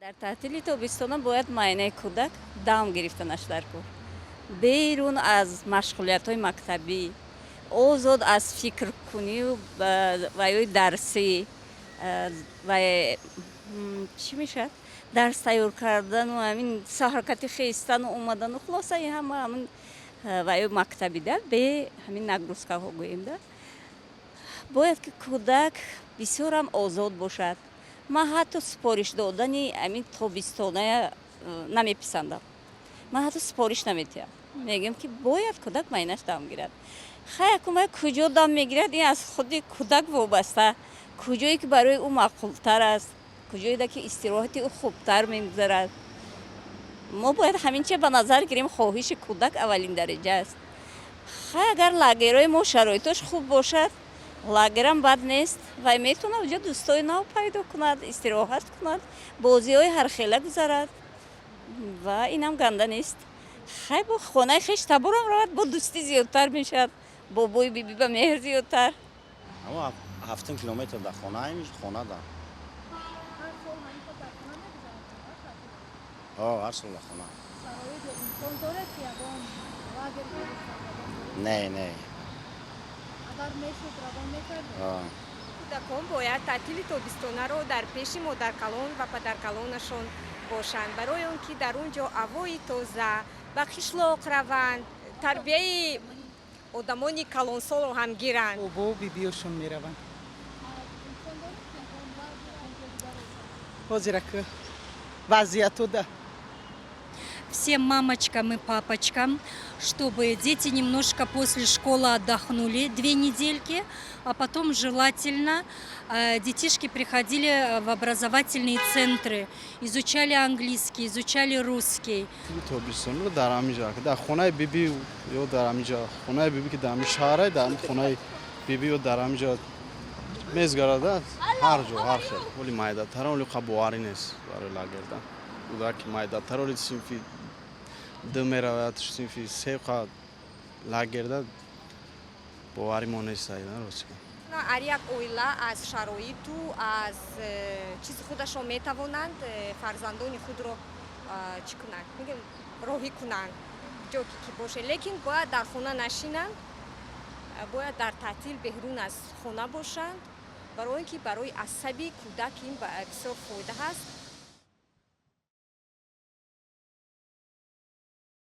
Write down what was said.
Дар таътили тобистона бояд майнаи кӯдак дам гирифтанаш дар кор, берун аз машғулиятҳои мактабӣ, озод аз фикркунию ва ёи дарсӣ ва чӣ мешавад, дарс тайёр кардану ҳамин саҳаркати хестану омадану, хулоса, ин ҳама ҳамин ва ё мактабида бе ҳамин нагрузкаҳо гӯем да, бояд ки кӯдак бисёрам озод бошад. Ман ҳатто супориш додани ҳамин тобистоная намеписандам. Ман ҳатто супориш наметиҳам, мегӯям, ки бояд кӯдак майнаш дам гирад. Хай, акун вай куҷо дам мегирад, ин аз худи кӯдак вобаста, куҷое ки барои ӯ маъқултар аст, куҷое ки истироҳати ӯ хубтар мегузарад. Мо бояд ҳамин чиз ба назар гирем, хоҳиши кӯдак аввалин дараҷа аст. Хай, агар лагерҳои мо шароитош хуб бошад, лагерам бад нест. Вай метавонад оҷо дӯстои нав пайдо кунад, истироҳат кунад, бозиҳои ҳархела гузарад ва инам ганда нест. Хай, бо хонаи хеш таборам равад, бо дӯстӣ зиёдтар мешавад, бобои биби ба меҳр зиёдтар. 7 километр дар хонаем, хона да. Ҳар сол ҳамин хел дар хона мегузарад? Ҳар сол дар хона. Шароит ё имкон доред, ки ягон лагер? Не, не. Агар мешуд, равон мекардед? Кӯдакон бояд таътили тобистонаро дар пеши модаркалон ва падаркалонашон бошанд, барои он ки дар он ҷо ҳавои тоза, ба қишлоқ раванд, тарбияи одамони калонсолро ҳам гиранд. Бобо бибиёшон мераванд. Имкон доред, ки ягон лагер, ягон ҷо дигар Ҳозира ки вазъияту да. Всем мамочкам и папочкам, чтобы дети немножко после школы отдохнули 2 недельки, а потом желательно детишки приходили в образовательные центры, изучали английский, изучали русский. Тобистонро дар ҳамин ҷо, дар хонаи биби ё дар ҳамин ҷо, хонаи биби ки дар ҳамин шаҳра, дар ҳамин хонаи биби ё дар ҳамин ҷо мезгарада, ҳар ҷо ҳар хел. Оли майдатара, оли қа боварӣ нест барои лагерда. Кӯдаки майдатар, оли синфи 2 меравад, синфи 3, қа лагерда боварӣ мо нест, рости. Ҳар як оила аз шароиту аз чизи худашон метавонанд фарзандони худро чӣ кунанд, мегӯем, роҳӣ кунанд ҷо ки бошад, лекин бояд дар хона нашинанд, бояд дар таътил берун аз хона бошанд, барои он ки барои асаби кӯдак ин бисёр фоида ҳаст.